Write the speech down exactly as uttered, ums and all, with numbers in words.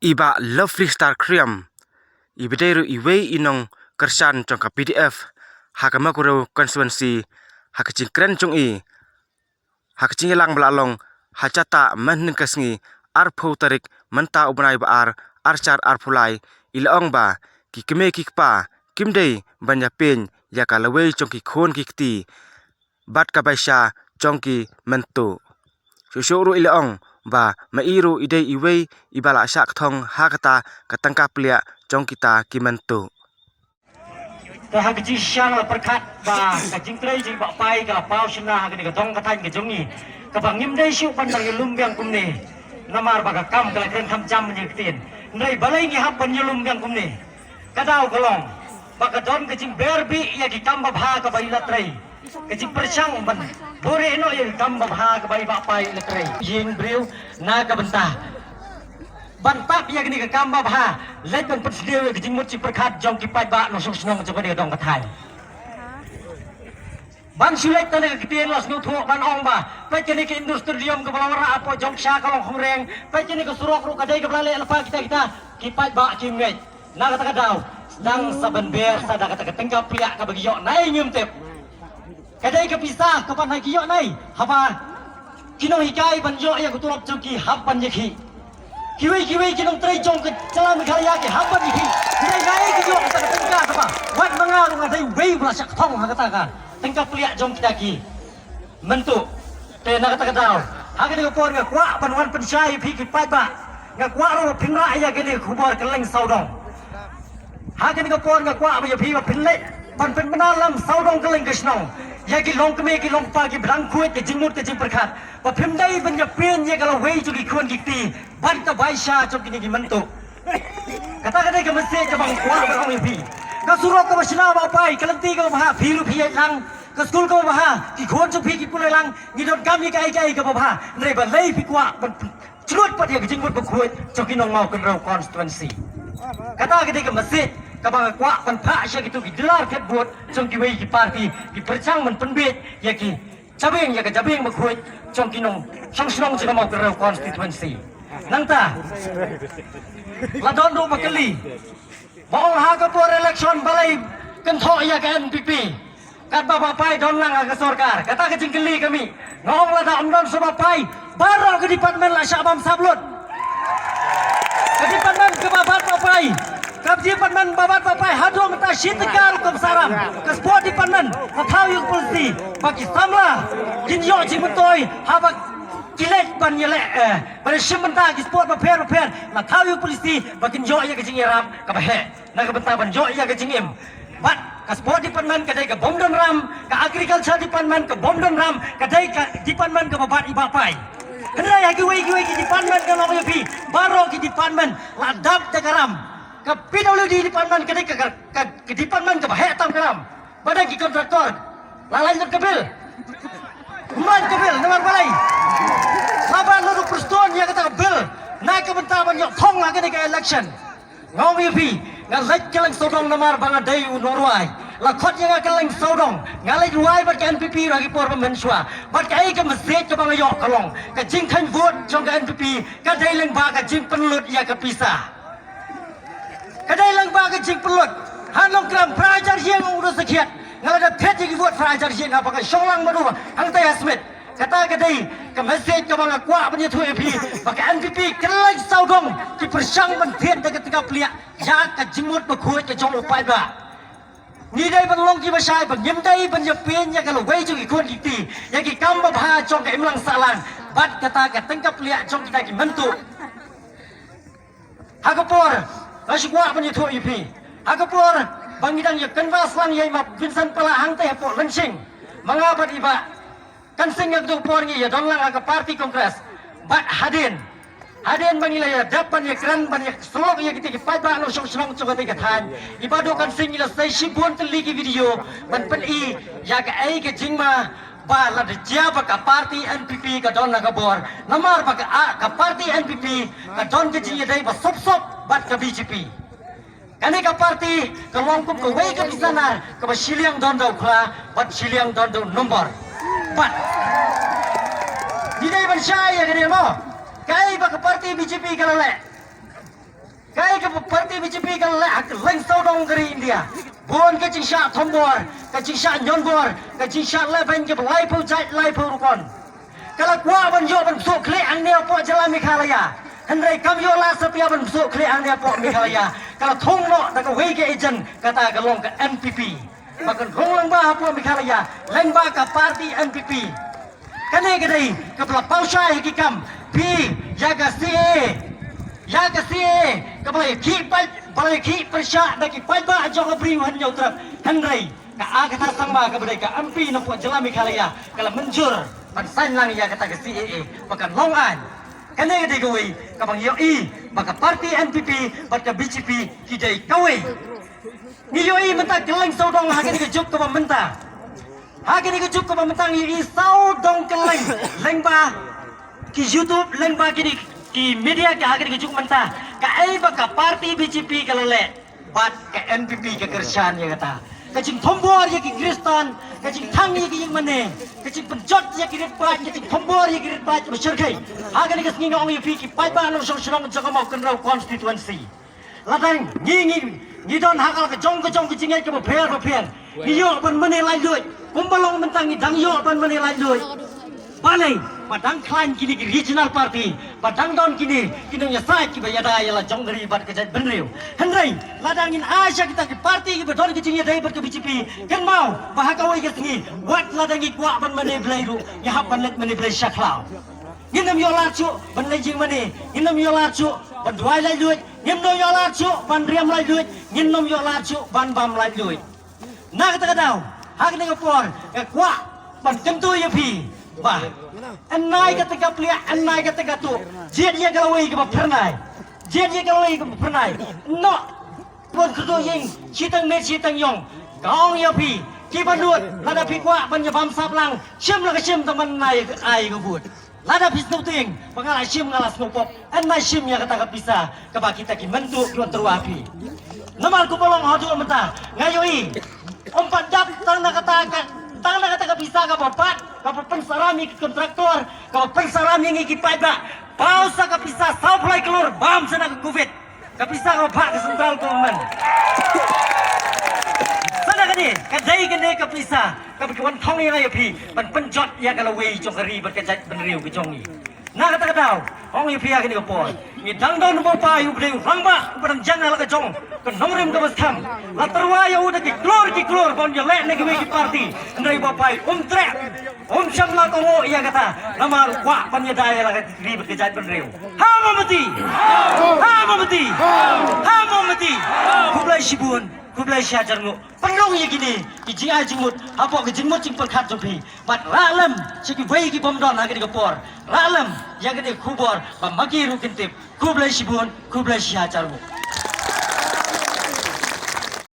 I Bah Lovely Star Khriam, i ba dei ruh iwei i nongkyrshan jong ka P D F ha ka Mawkyrwat constituency, ha ka jingkren jong i ha ka jingïalang ba la long ha kata mynhynnin ka sngi arphew tarik mynta u bnai ba ar, ar hajar arphew lai, i la ong ba ki kmie ki kpa kim dei ban ïapieñ ïa ka lawei jong ki khun ki kti bad ka baisa jong ki mynta. Shuh shuh ruh i la ong ba ma i ruh i dei iwei i ba la shah kthong ha kata ka tyngka pliah jong kita ki mynta. Te ha ka jingshisha la pyrkhat ba ka jingtrei jong i Bah Pai ka la paw shynna ha kane ka dong ka thaiñ ka jong ngi, kaba ngim dei shuh ban dang ïalum biang kumne. Namar ba ka kam ka la kren kham jam ïa ka ktien. Hynrei balei ngi hap ban ïalum biang kumne? Ka daw ka long ba ka don ka jingber bih ïa ki kam babha kaba i la trei. Ka jingpyrshang ban buhrieh noh ïa ki kam babha kaba i Bah Pai i la trei. Ïing briew na ka bynta ban pap ïa kane ka kam babha, leit ban pynsniew ïa ka jingmut jingpyrkhat jong ki paidbah nongshong shnong jong kane ka dong ka thaiñ. Ban shu leit tang da ka ktien la sngewthuh ban ong ba peit kane ka indoor stadium kaba la wanrah hapoh Jongksha ka long khynreng, peit kane ka surok ruh ka dei kaba la leh lypa kita kita, ki paidbah kim ngeit. Na kata ka daw sdang sa ban ber sa da kata ka tyngka pliah kaba ki ïoh nai ngim tip. Ka dei ka pisa kaba nai ki ïoh nai, haba ki nonghikai ban ïoh ïa ka tulop jong ki hap ban ïakhih. Kiwei kiwei ki nongtrei jong ka jylla Meghalaya ki hap ban ïakhih. Hynrei nai ki ïoh kata ka tyngka kaba wat ma nga ruh nga dei uwei ba la shah kthong ha kata ka tyngka pliah jong kita ki mynta. Te na kata ka daw ha kane ka por nga kwah ban wan pynshai ïa phi ki paidbah. Nga kwah ruh ba phin rah ïa kane ka khubor kylleng sawdong. Ha kane ka por nga kwah ba ïa phi ba phin leit ban pynbna lam sawdong kylleng ka shnong, ïa ki longkmie ki longkpa kiba dang khuid ka jingmut ka jingpyrkhat, ba phim dei ban ïapieñ ïa ka lawei jong ki khun ki kti bad ka baisa jong kine ki mynta. Kata ka dei ka message kaba nga kwah ban ong ïa phi. Ka surok kaba shna Bah Pai, ka lynti kaba bha phi ruh phi ïaid lang, ka skul kaba bha ki khun jong phi ki pule lang, ngi donkam ïa kaei kaei kaba bha. Hynrei balei phi kwah ban jlut pat ïa ka jingmut bakhuid jong ki nong Mawkynrew constituency? Kata ka dei ka message kaba nga kwah ban phah sha kito ki dular khet vote jong kiwei ki party ki pyrshang ban pynbiej ïa ki jabieng, ïa ka jabieng bakhuid jong ki nongshong shnong jong ka Mawkynrew constituency. Nangta la don ruh ba kylli ba ong ha ka por election balei kynthoh ïa ka N P P katba Bah Pai don lang ha ka sorkar. Kata ka jingkylli ka mih. Nga ong lada ym don sha Bah Pai baroh ka department la shah bam sap lut. Ka department kaba bat Bah Pai, ka department ba bat Bah Pai haduh mynta shi tyngka ruh kam sah ram. Ka sport department la thaw ïa ka policy ba ki samla kin ïoh jingmyntoi haba ki leit ban ïaleh, eh, ban shim bynta ki sport bapher bapher. La thaw ïa ka policy ba kin ïoh ïa ka jingïarap kaba heh na ka bynta ban ïoh ïa ka jingim. Bad ka sport department ka dei ka bym don ram, ka agriculture department ka bym don ram, ka dei ka department kaba bat i Bah Pai. Hynrei ha kiwei kiwei ki department nga ong ïa phi, baroh ki department la dap da ka ram. Ka P W D department ka dei ka, ka, ka, ka department kaba heh tam ka ram. Ba dang ki contractor la lait lut ka bill. Ym lait ka bill namar balei? Haba la ruh pyrshah ïa kata ka bill na ka bynta ban ïoh thong ha kane ka election. Nga ong ïa phi, nga leit kylleng sawdong namar ba nga dei u nongrwai. La khot ïa nga kylleng sawdong, nga leit rwai bad ka N P P ha ki por ba mynshuwa. Bad kaei ka message kaba nga ïoh ka long ka jingkheiñ vote jong ka N P P ka dei lyngba ka jingpynlut ïa ka pisa. Ka dei lyngba ka jingpynlut. Ha Nongkrem phra hajar ïing u da sakhiat. Nga la dep thied ïa ki vote phra hajar ïing haba nga shong lang bad u hangtai ha Smit. Kata ka dei ka message kaba nga kwah ban ïathuh ïa phi ba ka N P P kylleng sawdong ki pyrshang ban thied da ka tyngka pliah ïa ka jingmut bakhuid ka jong u paidbah. Ngi dei ban long kiba shai ba ngim dei ban ïapieñ ïa ka lawei jong ki khun ki kti, ïa ki kam babha jong ka imlang sahlang bad kata ka tyngka pliah jong kita ki mynta. Ha ka por nga shu kwah ban ïathuh ïa phi, ha ka por ba ngi dang ïa kynmaw slang ïa i Ma Vincent Pala hangtai hapoh Lynshing, ma nga bad i Bah Kan Sing, ha kato ka por ngi ïa don lang ha ka party Congress. Bad hadien, hadien ba ngi la ïa dep ban ïa kren ban ïa sylok ïa kita ki paidbah nongshong shnong jong kata ka thaiñ, i Bah Doh Kan Sing i la sei shibun tylli ki video ban pyni ïa kaei ka jingma ba lada jia ba ka party N P P ka don ha ka bor, namar ba ka, ah, ka party N P P ka don ka jingïadei ba sop sop bad ka B J P. Kane ka party ka long kum kawei ka bisanar kaba shiliang don da u khla bad shiliang don da u nombor. Bad ngi dei ban shai ïa kane mo, kaei ba ka party B J P ka la leh. Kaei kaba party B J P ka la leh ha kylleng sawdong ka ri India. Bun ka jingshah thombor, ka jingshah ñion bor, ka jingshah lehbeiñ kiba laiphew jait laiphew rukom. Ka la kwah ban ïoh ban bsuh khlieh hangne hapoh jylla Meghalaya. Hynrei kam ïoh lad satia ban bsuh khlieh hangne hapoh Meghalaya. Ka la thung noh da kawei ka agent, kata ka long ka N P P. Ba kan rung lyngba hapoh Meghalaya lyngba ka party N P P. Kane ka dei kaba la paw shai ha ki kam phi ïa ka C A A. Ïa ka C A A kaba la ïakhih pyrshah da ki paidbah jong ka Bri u Hynñiewtrep. Hynrei ka Agatha Sangma kaba dei ka M P na pdeng jylla Meghalaya ka la mynjur ban sign lang ïa kata ka C A A ba kan long aiñ. Kane ka dei kawei kaba ngi ïohi ba ka party N P P bad ka B J P ki dei kawei. Ngi ïohi mynta kylleng sawdong ha kane ka juk kaba mynta. Ha kane ka juk kaba mynta ngi ïohi sawdong kylleng lyngba ki YouTube, lyngba kine ki media ki ha kane ka juk mynta. Kaei ba ka party B J P ka la leh bad ka N P P ka kyrshan ïa kata. Ka jingthombor ïa ki Khristan, ka jingthang ïa ki ïing mane, ka jingpynjot ïa ki rit paid, ka jingthombor ïa ki rit paid ba shyrkhei. Ha kane ka sngi nga ong ïa phi ki paidbah nongshong shnong jong ka Mawkynrew constituency. Lada ngi ngi ngi don ha ka jong ka jong ka jingngeit kaba pher ba pher. Ngi ïoh ban mane laitluid. Kumba long mynta ngi dang ïoh ban mane laitluid. Balei ba dang khlaiñ kine ki regional party, ba dang don kine ki nongïasaid kiba ïada ïa la jong ka ri bad ka jaitbynriew. Hynrei lada ngin ai sha kita ki party kiba don ki jingïadei bad ka B J P, kynmaw ba ha kawei ka sngi wat lada ngi kwah ban mane Blei ruh ngi hap ban leit mane Blei sha khlaw. Ngin ym ïoh lad shuh ban leit jingmane, ngin ym ïoh lad shuh ban duwai laitluid, ngin ym ïoh lad shuh ban riam laitluid, ngin ym ïoh lad shuh ban bam laitluid. Na kata ka daw ha kane ka por nga kwah ban kyntu ïa phi ba, yn nai kata ka pliah, yn nai kata ka tuh, jied ïa ka lawei kaba phyrnai, jied ïa ka lawei kaba phyrnai. Noh ban kyrduh ïing shiteng miet shiteng ïong. Ka ong ïa phi kiba nud, lada phi kwah ban ïa bam sap lang, shim la ka shim tang ban ai ai ka vote. Lada phi sngewtieng ba nga la shim nga la sngewpop, yn nai shim ïa kata ka pisa kaba kita ki mynta ki wan tyrwa phi. Namar kumba long haduh mynta nga ïohi ym pat dap tang na kata ka, tang na kata ka pisa kaba pat kaba pynsaram ïa ki kontraktor, kaba pynsaram ïa ngi ki paidbah. Paw sa ka pisa saw phew lai klur bam sa na ka covid. Ka pisa kaba phah ka central government. Sa na kane ka dei kane ka pisa kaba ki wan thong ïa nga ïa phi ban pynjot ïa ka lawei jong ka ri bad ka jaitbynriew ka jong ngi. Na kata ka daw ong ïa phi ha kane ka por ngi dang don u Bapai u Blei u rangbah uba dang jang ha la ka jong ka nongrim kaba skhem. La tyrwa ïa u da ki klur ki klur ban ïaleh na kiwei ki party. Hynrei u Bapai um treh, um shym la kohnguh ïa kata. Namar u kwah ban ïada ïa la ka ri bad ka jaitbynriew. Ha Mombati! Ha Mombati! Ha Mombati! Khublei shibun, khublei shihajar nguh. Pynlong ïa kine ki jingai jingmut hapoh ka jingmut jingpyrkhat jong phi. Bad rah lem sha kiwei ki bym don ha kane ka por. Rah lem ïa kane ka khubor ba ma ki ruh kin tip. Khublei shibun, khublei shihajar nguh.